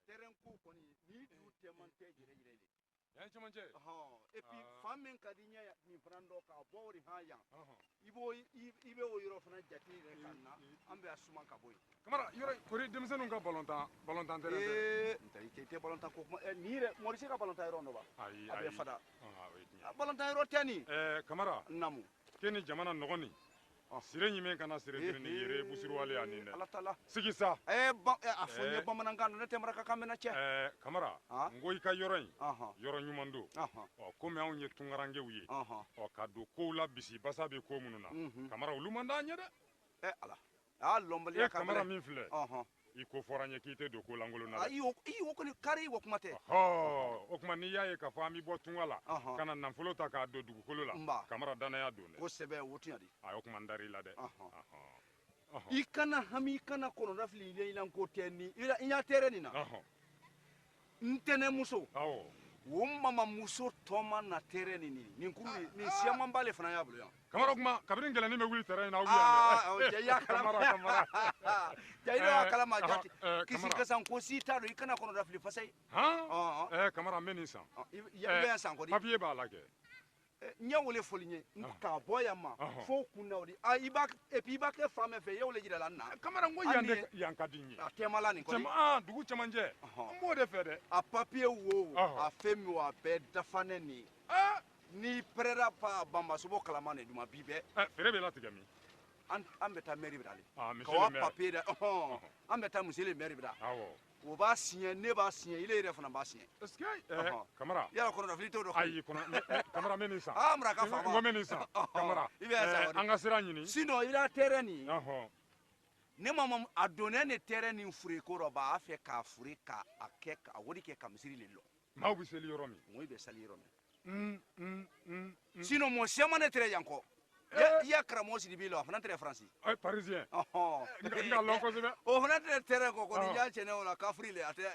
Terrain ko kɔni, ni du tɛman tɛ yɛrɛ yɛrɛ de. Yan cɛmancɛ. Ɔhɔn, et puis Ah. fan min ka di n ye nin fana dɔn k'a bɔ o de han yan. I b'o i bɛ o yɔrɔ fana jate yɛrɛ ka na, an bɛ a suma ka bɔ yen. Kamara, yɔrɔ kori denmisɛnninw ka balontan terrain tɛ? Ee, n tɛ, i tɛ balontan ko kuma ɛ nin yɛrɛ, mɔri se ka balontan yɔrɔ nɔ ba. Ayi. A bɛ Ayi. fada. Ah, o ye tiɲɛ. A balontan yɔrɔ tɛ nin. Kamara. Namu. Ke ni jamana nɔgɔ nin. Sire ɲimin kana sire tiri ni yere busuruwale ya nin dɛ. Ala ta la. Sigi sa. Ɛ ba a fɔ n ye Eh. bamanankan don, ne tɛ marakakan mɛn na cɛ. Kamara, Ah. n ko i ka yɔrɔ in, yɔrɔ ɲuman don. Ɔ, komi anw ye tunkarankew ye, ɔ, ka don kow la bisi basa bɛ ko minnu na. Kamara, olu man d'an ye dɛ. Ɛ ala. A lɔnbaliya E ka Kamara gɛlɛn. min filɛ, i ko fɔra n ye k'i tɛ don ko lankolon na A dɛ. i y'o i y'o kɔni kari o kuma tɛ. Ɔhɔ, o tuma n'i y'a ye k'a fɔ an bɛ bɔ tunga la ka na nafolo ta k'a don dugukolo la, Nba. Kamara, danaya don dɛ. Kosɛbɛ, o tiɲɛ de. A o tuma n dar'i la dɛ. Ɔhɔn. I kana hami, i kana kɔnɔda fili, i la ko tɛ ni i la i ɲa tɛrɛ nin na. N tɛnɛmuso. O mamamuso tɔma na tɛrɛ nin nin nin kuru nin nin siyamanba le fana y'a bolo yan. Kamara, kuma kabini gɛlɛnni bɛ wuli terrain in na, aw bɛ Aa, yan dɛ. cɛ, i y'a kalama. Kamara, Kamara. Cɛ, i y'a kalama jate. Kisi Kamara. kasan ko si t'a dɔn, i kana kɔnɔda fili fasa ye. Han? Ɔhɔn. Kamara, n bɛ nin san. I bɛ yan san kɔni. Papier b'a la kɛ. N ye wele fɔli n ye k'a bɔ yan ma fo kun na o de. Ah, i b'a et puis i b'a kɛ fan min fɛ, i ye wele jira la n na. Kamara, n ko yan de, yan ka di n ye. A tɛmala nin kɔni. Cɛma, ah, dugu cɛmancɛ. N b'o de fɛ dɛ. A papier wo, a fɛn min wo, a bɛɛ dafanen nin. N'i pɛrɛra pa banbasobo kalama nin duma bi bɛɛ. Feere bɛ latigɛ min? An bɛ taa mairie bila ale. Ah, Ka monsieur le wa maire. papier dɛ, ɔhɔn. An bɛ taa monsieur le maire bila. Awɔ. O b'a signé, ne b'a signé, ile yɛrɛ fana b'a signé. Est-ce que Kamara. Yala kɔnɔdafili t'o dɔn. Ayi, kɔnɔ Kamara, n bɛ nin san. Ah, Maraka faama. N ko n bɛ nin san. Kamara. I bɛ yan san kɔni. An ka sira ɲini. Sinon i la terrain nin. Ne ma a donnen ne terrain nin fure ko dɔ b'a fɛ k'a fure k'a kɛ k'a wari kɛ ka misiri le lɔ. Maaw bɛ seli yɔrɔ min. Mɔɔ bɛ sali yɔrɔ min. Sinon mɔgɔ siyaman ne tɛrɛ yan kɔ. I ya karamɔgɔ Sidibe la, a fana tɛrɛ Faransi. Parisien. N ka lɔn kosɛbɛ. O fana tɛrɛ terrain kɔ kɔni, i y'a cɛnɛ o la kafiri le a tɛ.